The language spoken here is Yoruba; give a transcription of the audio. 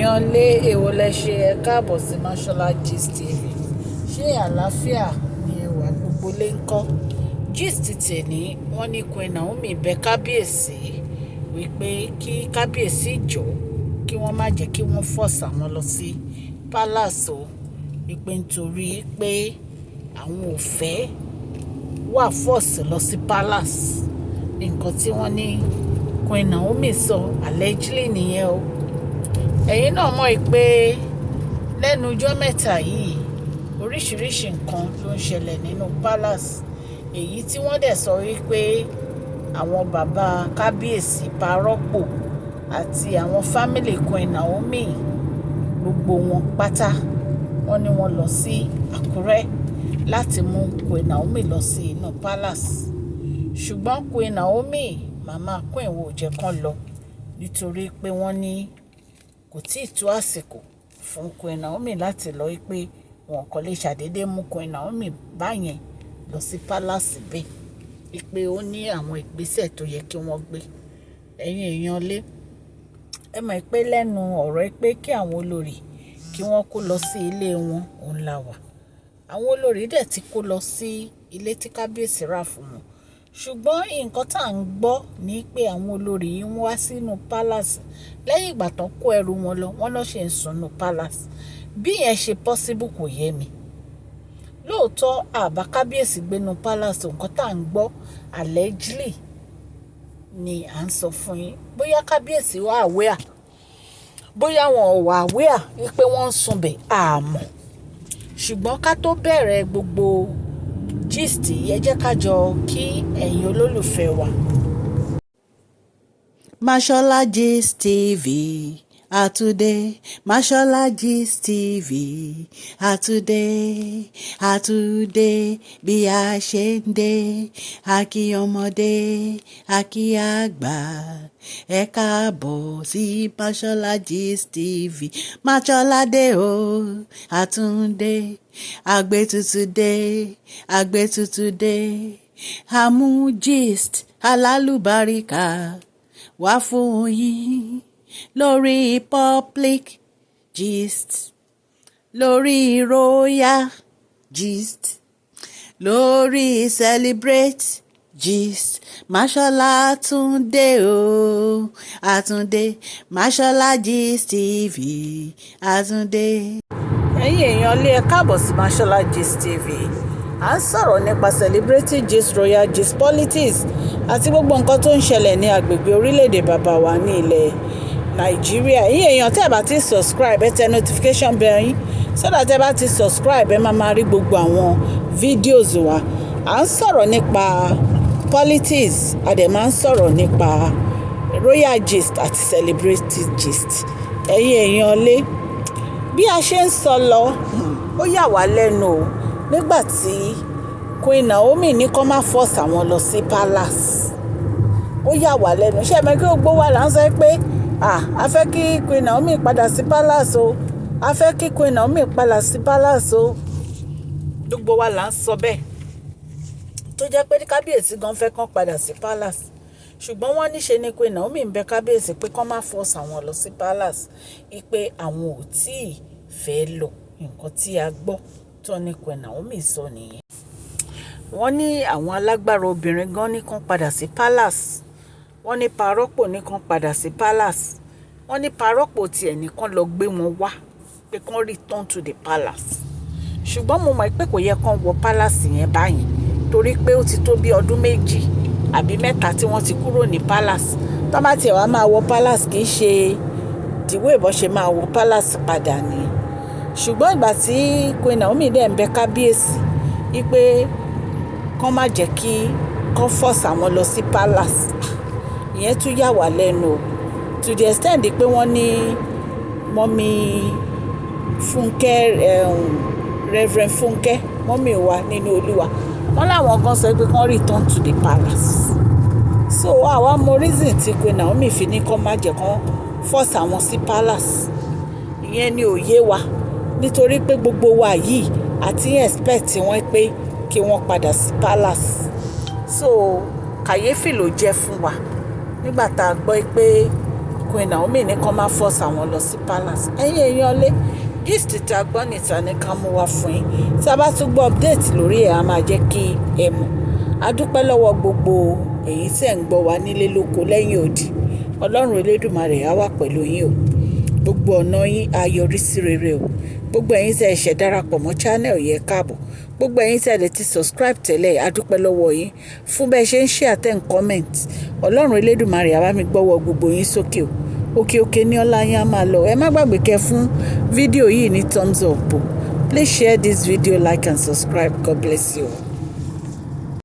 Èèyàn lé, èwo lẹ ṣe? Ẹ káàbọ̀ sí Mashola Gist TV. Ṣé àlàáfíà ni ẹwà gbogbo lè ń kọ́? Gist tèní, wọ́n ní Queen Naomi bẹ kábíyèsí wípé kí kábíyèsí jọ̀ọ́, kí wọ́n má jẹ́ kí wọ́n force àwọn lọ sí palace o. Wípé nítorí pé àwọn ò fẹ́ wà force lọ sí palace. Nǹkan tí wọ́n ní Queen Naomi sọ allegedly nìyẹn o. Ẹ̀yin náà mọ̀ pé lẹ́nu ọjọ́ mẹ́ta yìí, oríṣiríṣi nǹkan ló ń ṣẹlẹ̀ nínú palace. Èyí tí wọ́n dẹ̀ sọ wípé àwọn bàbá kábíyèsí parọ́pò àti àwọn family Queen Naomi, gbogbo wọn pátá, wọ́n ní wọ́n lọ sí Àkúrẹ́ láti mú Queen Naomi lọ sí inú palace. Ṣùgbọ́n Queen Naomi, màmá Queen, ò jẹ́ kán lọ nítorí pé wọ́n ní kò tíì tó àsìkò fún Queen Naomi láti lọ, wípé wọn kò lè ṣàdédé mú Queen Naomi báyẹn lọ sí palace bẹ́ẹ̀. Wípé ó ní àwọn ìgbésẹ̀ tó yẹ kí wọ́n gbé. Ẹ̀yin èèyàn lé, ẹ mọ̀ pé lẹ́nu ọ̀rọ̀ pé kí àwọn olórí kí wọ́n kó lọ sí ilé wọn, òun la wà. Àwọn olórí dẹ̀ ti kó lọ sí ilé tí kábíyèsí rà fún wọn. Ṣùgbọ́n nǹkan tí à ń gbọ́ ní pé àwọn olórí yìí ń wá sínú palace lẹ́yìn ìgbà tó kó ẹrù wọn lọ, wọ́n lọ ṣe ń sùn nínú palace. Bí ìyẹn ṣe possible kò yé mi. Lóòótọ́, àbá kábíyèsí gbé nínú palace, nǹkan tí à ń gbọ́ allegedly ni à ń sọ fún yín. Bóyá kábíyèsí wà aware, bóyá wọn ò wà aware wípé wọ́n ń sùn bẹ̀, a mọ̀. Ṣùgbọ́n ká tó bẹ̀rẹ̀ gbogbo gist yìí, ẹ jẹ́ ká jọ kí ẹ̀yin olólùfẹ́ wa. Mashola Gist TV àtúndé, Mashola Gist TV àtúndé, àtúndé bí a ṣe ń dé. Àkí ọmọdé, àkí àgbà, ẹ káàbọ̀ sí Mashola Gist TV. Mashola dé o, àtúndé, àgbétutù dé, àgbétutù dé, àmú gist alálùbáríkà wá fún yín lórí public gist, lórí royal gist, lórí celebrate gist. Mashola túndé o, àtúndé, Mashola Gist TV, àtúndé. Ẹ̀yin èèyàn lé, ẹ káàbọ̀ sí Mashola Gist TV. À ń sọ̀rọ̀ nípa celebrity gist, royal gist, politics àti gbogbo nǹkan tó ń ṣẹlẹ̀ ní agbègbè orílẹ̀-èdè bàbá wa ní ilẹ̀ Nàìjíríà. Ẹ̀yin èèyàn, tí ẹ bá ti subscribe, ẹ tẹ notification bell yín so that ẹ bá ti subscribe, ẹ máa máa rí gbogbo àwọn videos wa. À ń sọ̀rọ̀ nípa politics, a dẹ̀ máa ń sọ̀rọ̀ nípa royal gist àti celebrity gist. Ẹ̀yin èèyàn lé, bí a ṣe ń sọ lọ, ó yà wá lẹ́nu o nígbà tí Queen Naomi ní kó má force àwọn lọ sí palace. Ó yà wá lẹ́nu. Ṣé ẹ mọ̀ kí gbogbo wa là ń sọ pé, ah, a fẹ́ kí Queen Naomi padà sí palace o, a fẹ́ kí Queen Naomi padà sí palace o. Gbogbo wa là ń sọ bẹ́ẹ̀, tó jẹ́ pé kábíyèsí gan fẹ́ kán padà sí palace. Ṣùgbọ́n wọ́n níṣe ni Queen Naomi ń bẹ kábíyèsí pé kán má force àwọn lọ sí palace, wípé àwọn ò tí ì fẹ́ lọ. Nǹkan tí a gbọ́ tó ní Queen Naomi sọ nìyẹn. Wọ́n ní àwọn alágbára obìnrin gan ní kán padà sí palace. Wọ́n ní parọ́pò ní kán padà sí palace. Wọ́n ní parọ́pò tiẹ̀ ní kán lọ gbé wọn wá pé kán return to the palace. Ṣùgbọ́n mo mọ̀ pé kò yẹ kán wọ palace yẹn báyìí, torí pé ó ti tó bí ọdún 2 àbí 3 tí wọ́n ti kúrò ní palace. Tó bá tiẹ̀ wá máa wọ palace, kì í ṣe the way bó ṣe máa wọ palace padà ni. Ṣùgbọ́n ìgbà tí Queen Naomi dẹ̀ ń bẹ kábíyèsí wípé kán má jẹ́ kí kán force àwọn lọ sí palace, ìyẹn tún yà wá lẹ́nu o, to the extent pé wọ́n ní mummy Fúnkẹ́, Reverend Fúnkẹ́, mummy wa nínú Olúwa, wọ́n láwọn gan sọ pé kán return to the palace. So àwa mọ reason tí Queen Naomi fi ní kán má jẹ́ kán force àwọn sí palace. Ìyẹn ni ò yé wa, nítorí pé gbogbo wa yìí àti expect wọ́n pé kí wọ́n padà sí palace. So kàyéfì ló jẹ́ fún wa nígbà tá a gbọ́ pé Queen Naomi ní kó má force àwọn lọ sí palace. Ẹ̀yin èèyàn lé, gist tí a gbọ́ níta ní ká mú wá fún yín. Tí a bá tún gbọ́ update lórí ẹ̀, a máa jẹ́ kí ẹ mọ̀. A dúpẹ́ lọ́wọ́ gbogbo ẹ̀yin tí ẹ̀ ń gbọ́ wa nílé lóko lẹ́yìn odi. Ọlọ́run Elédùmarè á wà pẹ̀lú yín o. Gbogbo ọ̀nà yín á yọrí sí rere o. Gbogbo ẹ̀yin tí ẹ ṣẹ̀ darapọ̀ mọ́ channel yẹn, káàbọ̀. Gbogbo ẹ̀yin tí ẹ lè ti subscribe tẹ́lẹ̀, a dúpẹ́ lọ́wọ́ yín fún bẹ́ẹ̀ ṣe ń share, tẹ́ ń comment. Ọlọ́run Elédùmarè á bá mi gbọ́wọ́ gbogbo yín sókè o. Òkè òkè ní ọlá yín á máa lọ. Ẹ má gbàgbé kẹ́ fún fídíò yìí ní thumbs up o. Please share this video, like and subscribe. God bless you.